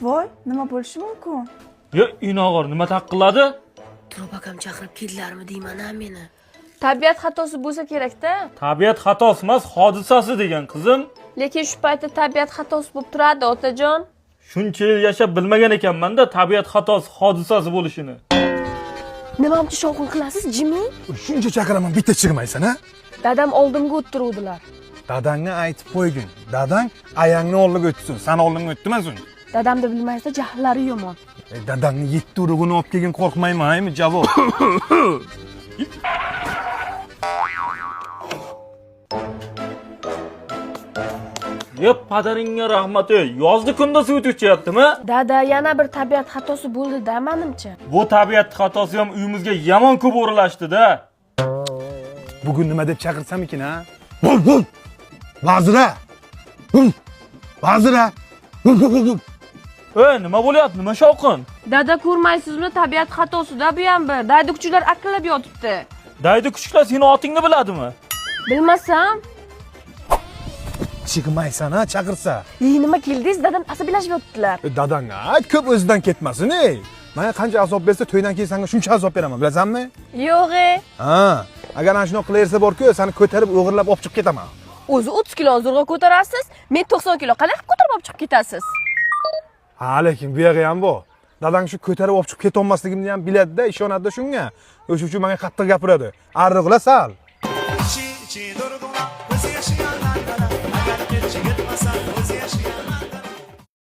Voy, nima bo'lishi mumkin? Yo, inog'or nima taqilladi? Turob akam chaqirib keldilarmi deyman a meni. Tabiat xatosi bo'lsa kerak-da. Tabiat xatosi emas, hodisasi degan qizim. Lekin shu paytda tabiat xatosi bo'lib turadi, otajon. Shuncha yil yashab bilmagan ekanman-da tabiat xatosi hodisasi bo'lishini. Nima buncha shovqin qilasiz, Jimmy? Shuncha chaqiraman, bitta chiqmaysan, a? Dadam oldimga o'tiruvdilar. Dadangga aytib qo'ygin. Dadang ayangni oldiga o'tsin, san oldinga o'tmasin. Dadamni bilmaysiz, jahllari yomon. E, dadangni yetti urug'ini olib kelgin, qo'rqmayman, aymi javob. Yo, padaringga rahmat, ey. Yozdi kunda suv ichyaptimi? Dada, yana bir tabiat xatosi bo'ldi-da, menimcha. Bu tabiat xatosi ham uyimizga yomon ko'p o'ralashdi-da. Bugun nima deb chaqirsam ekan, ha? Bul bul. Vazira. Bul. Vazira. Bul bul bul. Ey, nima bo'lyapti? Nima shovqin? Dada, ko'rmaysizmi, tabiat xatosida bu ham bir. Daydi kuchuklar akillab yotibdi. Daydi kuchuklar seni otingni biladimi? Bilmasam, Chiqmaysan, ha, chaqirsa. Ey, nima keldingiz? Dadam asabiylashib yotibdilar. E, dadangga ayt, ko'p o'zidan ketmasin, ey. Menga qancha azob bersa, to'ydan keyin senga shuncha azob beraman, bilasanmi? yo'q e. Ha, agar ana shunaqa qilaversa bor-ku, seni ko'tarib o'g'irlab olib chiqib ketaman. O'zi 30 kilo zo'rg'a ko'tarasiz, men 90 kilo qanaqa qilib ko'tarib olib chiqib ketasiz? Ha, lekin bu yog'i ham bor. Dadang shu ko'tarib olib chiqib ketolmasligimni ham biladida, ishonadi shunga. O'sha uchun menga qattiq gapiradi. Arriqla sal. Chi